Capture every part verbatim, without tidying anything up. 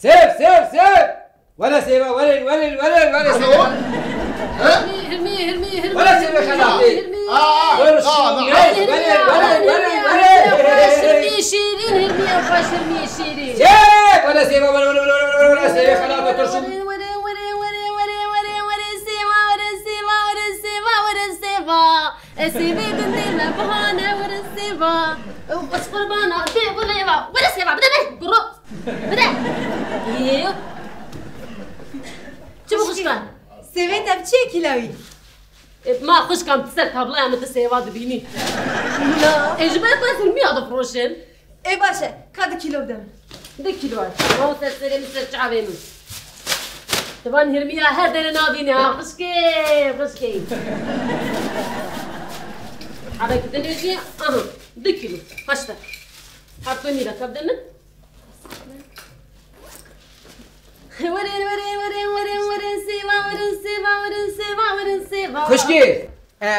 Sêv, sêv, sêv! Were sêva, were, were, were, were sêva. He? Hilmi, Hilmi, Hilmi, Hilmi. Were sêva xelatê. Hilmi. Aa, aa, aa, aa. Hilmi, Hilmi, Hilmi, Hilmi, Hilmi, şîrîn, Hilmi, xweş, Hilmi, şîrîn. Sêv, were sêva, were, were, were sêva xelatê turşu. Were, were, were, were, were, were sêva, were sêva, were sêva, were sêva. E, sêvê gundê me bihane, were sêva. Ew qurban a dê gulê va. Were sêva, bide me, guro. Bide. Yê. Çi bu xwişka? Sêvê te bi çi ye kîlawî? E, ma xwişka min, tu ser tabloya min tu sêva dibînî. Na. E, ji ber xwe Hilmiya difroşin. Ê baş e, ka du kîlo bide min. Du kîlo e. Wan ser serê min, ser çavê min. Tu van Hilmiya her derê nabînî ha, xwişkê, xwişkê. Eve kurdinê jî, aha, du kîlo. Haşte. Hafto nîve, ka bide min. Werin, werin, werin, werin, werin, sêva, werin, sêva, werin, sêva, werin, sêva. Xwişkê, e,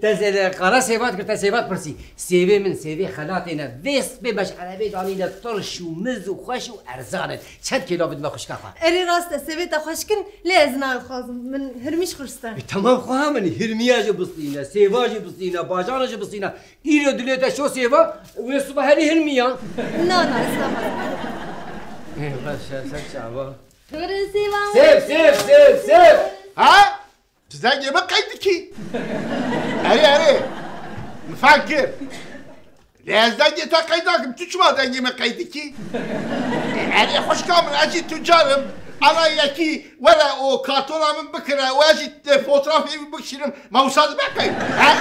te zê-, qala sêva dikir, te sêva dipirsî. Sêvê min, sêvê xelatê ne. Vê spê beş erebê danîne, tirş û miz û xweş û erzan in. Çend kêlo bidime xwişka xwe? Erê rast e, sêvê te xweşik in, lê ez nayê xwazim. Min Hilmî ji xwe ristand. E, temam xweha min, Hilmiya jî bistîne, sêva jî bistîne, bajana jî bistîne. Îro dilê te şo sêva, wê sibe herî Hilmiya. Na, na, ez naxwazim. Ê, baş e, ser çava. Sêv, sêv, sêv, sêv. Ha? Tu dengê min qey dikî? Erê, erê. Min fehm kir. Lê ez dengê te qey nakim, tu çima dengê min qey dikî? Erê xwişka min, ez jî tucar im. Ana yekî were û kartona min bikire û ez jî fotrafê wî bikişînim. Ma wisa dibe qey? He?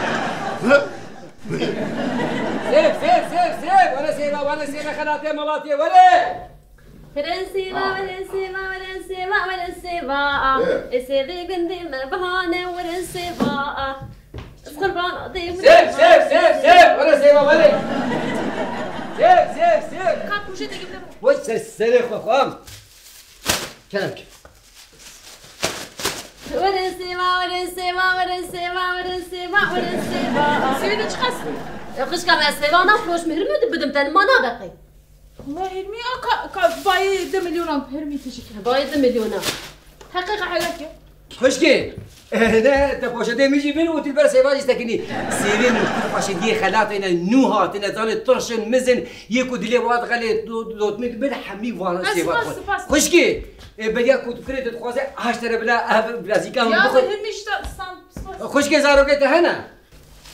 Sêv, sêv, sêv, sêv! Were sêva, were sêve xelatê melatê, were! Were sêva, were sêva, were sêva, were sêva. Ê sêvê gundê me bihane, were sêva. Ez qurbana dê were. Sêv, sêv, sêv, sêv! Were sêva, were! Sêv, sêv, sêv! Ka poşetê gimle. Were ser serê xwe xwam. Kerem ke. Were sêva, were sêva, were sêva, were sêva, were sêva. Sêvê de çiqas? E, xwişka me, sêva nafroş, min Hilmî dibidim te, ma nabe qey. Wela Hilmî a ka, ka bayê du milyonan Hilmî tijî. Bayê du milyona. Heqîqa helak e. Xwişkê, e, ne, te poşetê min jî bin û tu li ber sêva jî sekinî. Sêvê min pir xweş in, yê xelatê ne, nû hatine, zanê tirş in, miz in, yê ku dilê wan dixelê, do-, dotmî dibin, hemî wan sêva dixwin. Spas, spas. Xwişkê, e, beriya ku tu kirê tu dixwaze, haş tere bila, ev bilezîka min bixwe. Ya, Hilmî işte, spas. Xwişkê, zarokê te hene?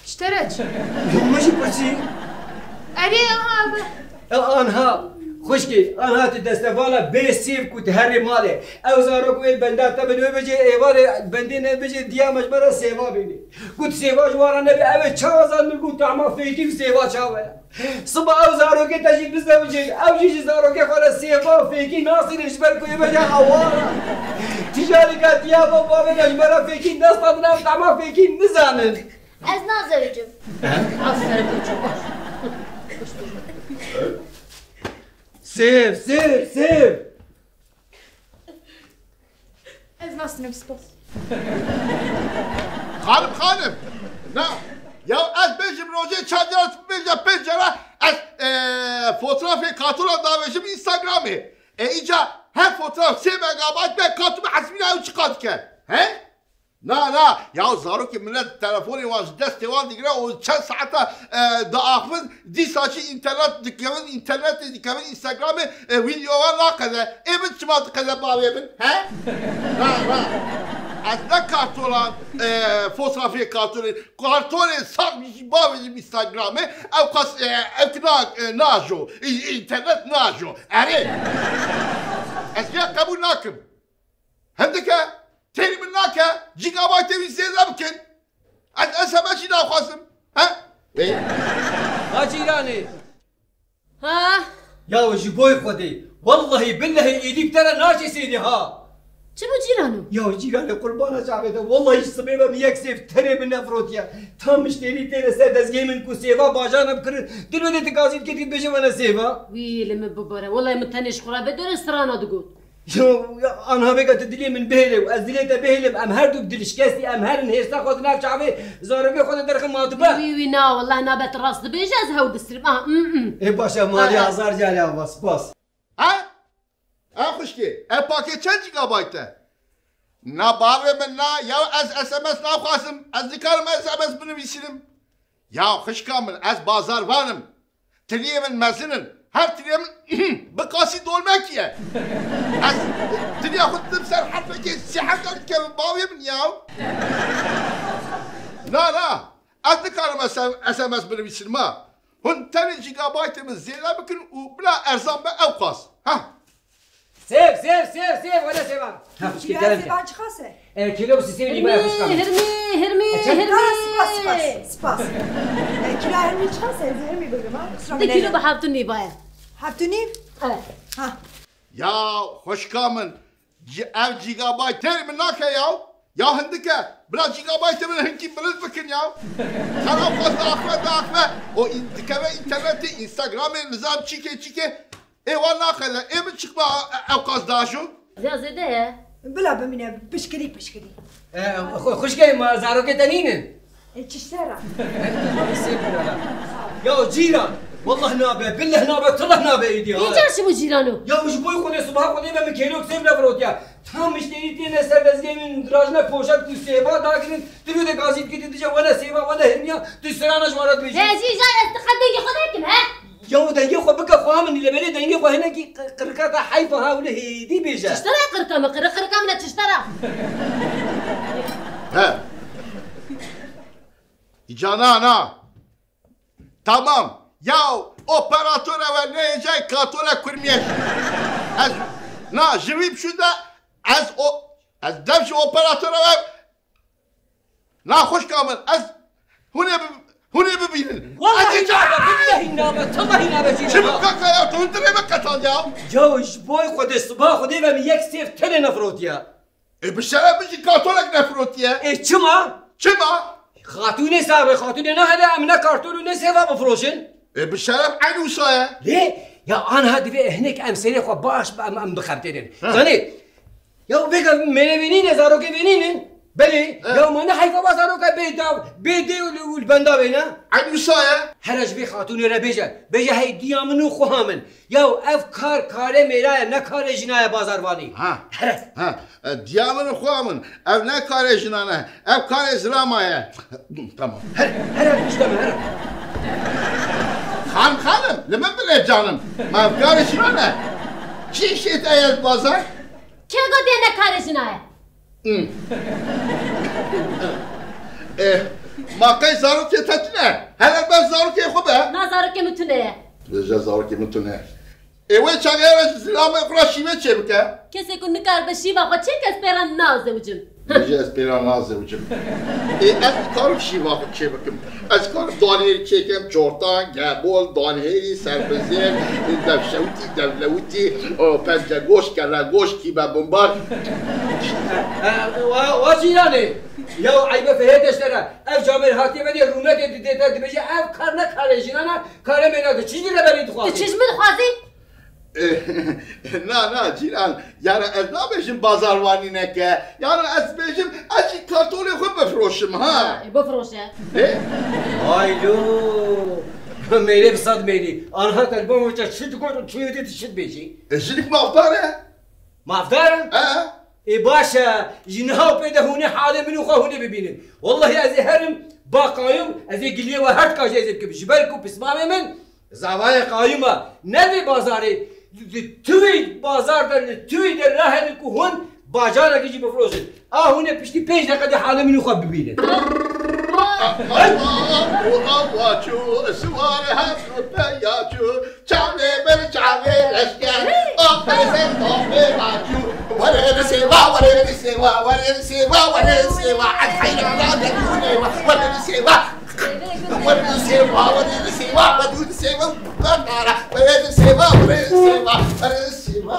Ji te re çi? Min jî pirsî. Erê, aha, be. E, anha, xwişkê, anha tu destevala bê sêv ku tu herê malê. Ew zarok wê benda te bin wê bêjê êvarê bendê nebêjê diya me ji me re sêva bînê. Ku tu sêva ji wan re nebe, ew ê çawa zanin ku tahma fêkî û sêva çawa ye? Siba ew zarokê te jî bizewicin, ew jî ji zarokê xwe re sêva fêkî nasînin ji ber ku ê bêje hewara. Tijarika diya me bavê ne ji me re fêkî nestandin, ew tahma fêkî nizanin. Ez nazewicim. Aferin koçum, baş. Sêv, sêv, sêv. Ez nastinim, spas. Xanim, xanim. Na. Ya ez bêjim rojê çar cara, tu bêje pênc cara, ez, e, fotrafê katolan davêjim Instagramê. E, îca her fotraf sê megabayt be, katû bi hesbîna ew çiqas dike. He? Na, na, ya zarokê milet telefonê wan ji destê wan digire û çend saeta, e, diaxivin, dîsa jî înternet dikevin, înternetê dikevin, Instagramê, e, vîdeoya naqede. Ê min çima diqede bavê min, he? Na, na. Ez ne kartolan, e, fotrafê kartonê, kartonê sax jî bavêjim Instagramê, ew qas, e, ew ki na, e, najo, î-, înternet najo. Erê. Ez vê qebûl nakim. Hindike, têrî min nake, gigabaytê wî zêde bikin. Ez S M S jî naxwazim. He? Ê? Ha cîranê. Ha? Ya ji boy Xwedê. Wellehî billehî êdî bi te re naçê sêdê ha. Çi bû cîrano? Ya cîranê qurbana çavê te. Wellehî ji sibê ve min yek sêv tenê min nefirotiye. Tam min ji têrî têne ser dezgehê min ku sêva bajana bikirin. Dilwedê tu gazî diketî bêje me ne sêva. Wî li min bibare. Wellehî min tenê ji xwe re vedere strana digot. Ya, ya, anha vêga tu dilê min bihêle û ez dilê te bihêlim, em her du dilşikestî, em herin hêrsa xwe di nav çavê zarokê xwe de derxin matibe. Wî, wî, na, welleh nabe tu rast dibêje, ez hew distirim. Aha, mm, mm. Ê, baş e, malê Aha. Azar gel ya, spas. Ha? Ha, xwe Xwişkê, ev pakêt çend gigabayt e? Na bavê min na, ya ez S M S naxwazim. Ez nikarim S M S binivîsînim. Ya xwişka min, ez bazarvan im. Tiliyê min mezin in. Her tiliyê min bi qasî dolmekî ye. Ez tiliya xwe didim ser herfekê sê heta dikevim bavê min ya. Na, na. Ez nikarim S M S binivîsim ha. Hûn tenê gigabaytê min zêde bikin û bila erzan be ewqas. Ha. Sêv, sêv, sêv, sêv, wele sêvan. Ha, xwişkê Kiloya te sêvan çiqas e? E, kilo bi sî sê û nîva ye xwişka min. Hirmî, hirmî, E, hirmî. Ha, spas, spas, spas. E, kiloya hirmî çiqas e? Ez ê hirmî bigrim ha. Qisra Di min kilo neyne. Bi heft û nîva ye. Heft û nîv? Evet. Ha. Ya xwişka min, Ci-, ev gigabaytê min nake ya. Ya hindike. Bila gigabaytê min hinkî bilind bikin ya. Her ewqas diaxive, diaxive. O in-, dikeve înternetê, Instagramê, nizam çîkê, çîkê. Ê wan naxele. Ê min çiqma e-, ewqas diajo? Ya zêde ye. Bila bimîne pişkirî pişkirî. E, xwe-, xwişkê ma zarokê te nînin? E, çi ji te re? Ya cîran, wallah nabe, billah nabe, tillah nabe êdî ha. Îcar çi bû cîrano? Ya ji bo Xwedê, sibaha Xwedê ve min kêlok sêv nefirotiye. Tam mişterî têne ser dezgehê min, dirajine poşet ku sêva dagirin, tu de gazî dikî, tu dije wele sêva, wele hirmiya, tu sirana ji wan re dibêjî. He, jî îcar ez ti qet dengê xwe nekim, he? Ya dengê xwe bike xwe min, lê belê dengê xwe hinekî qi-, qirika te heyfa ha, wile hêdî bêje. Çiştera qirika min, qiri-, qirika min e çiştera. He. Îca na, na. Tamam. Ya operatora ve neyecek katole kurmiye. Ez, na, ji vî biçû de ez o, ez dev ji operatora ve Na xwişka min, ez hûn ê bi-, hûn ê bibînin. Wallahî nabe, billehî nabe, tillehî nabe jî. Çi bi kaka ya, tu hundirê me qetal ya. Ya ji bo Xwedê, siba Xwedê ve min yek sêv tenê nefirotiye. Ê bi şeref min jî kartolek nefirotiye. Ê çima? Çima? Xatûnê sabe, xatûnê nahede, em ne kartol û ne sêva bifroşin. Ê bi şeref eyn wisa ye. Lê ya anha divê hinek em serê xwe baş em, em bixebitênin. Heh. Zanî, Ya vêga mêrê vê nîne, zarokê vê nînin? Belê. He. Ya ma ne heyfa va zaroka bê dav, bê dê û li, û li benda bêne? Eyn wisa ye. Here ji vê xatûnê re bêje. Bêje hey diya min û xweha min. Ya ev kar karê mêra ye, ne karê jina ye bazarvanî. Ha. Here. Ha. E, diya min û xweha min. Ev ne karê jinan e. Ev karê zilama ye. Tamam. Here, here pişte min, here. Xan xanim, li min bile canim. Ma ev karê jinan e. Çi işê te ye li bazar? Kê gotiye ne karê jina ye? Hmm. Eh, ma qey zarokê te tune? Hele bes zarokê xwe be. Na zarokê min tune ye. Vêje zarokê min tune. Ê wê çaxê re ji zilamê xwe re şîve çêbike. Kesê ku nikaribe şîva xwe çêke ez pê re nazewicim. Vêje ez pê re nazewicim. Ê ez nikarim şîva xwe çêbikim. Ez karim daneyê çêkim, çortan, gebol, danhêrî, serbizêr, devşewitî, devlewitî, o, pencegoş, kelegoş, kîbe bimbar. E, e, wa, wa cîranê, ya eybe fihê deşte re, ev camêr hatiye vedê rûnetê didê te dibêje, ev kar ne karê jinan e, karê mêna de çi ji re berî dixwazî? Tu çi ji min dixwazî? Na, na, cîran, yani ez nabêjim bazarvanî neke. Yani ez dibêjim, ez jî kartolê xwe bifroşim, ha. Ha, e, bifroşe. Ê? Aylo! Mêrê bi sed mêrî. Anha telefon hoca çi digot û çi dî çi dibêjî? E, jinik mafdar e. Mafdar e? He. Ê baş e, ji niha û pê de hûnê halê min û xwe hûnê bibînin. Wallahî ez ê herim, ba qayim, ez ê giliyê we her tika jî ez ê bikim. Ji ber ku pismamê min, Zavayê qayima, ne vê bazarê, li tuvî bazar de, li tuvî de nahêlin ku hûn bacarekî jî bifroşin. A hûn ê piştî pênc deqe de halê min û xwe bibînin. Awa çû, siwar her peya çû, çavê bir çavê leşker, a pezen topê raçû. Were li sêva, were li sêva, were li sêva, were li sêva, ez heyrana de hûnê wa, were li sêva. Were li sêva, were li sêva, were li sêva, were li sêva, were li sêva, were li sêva.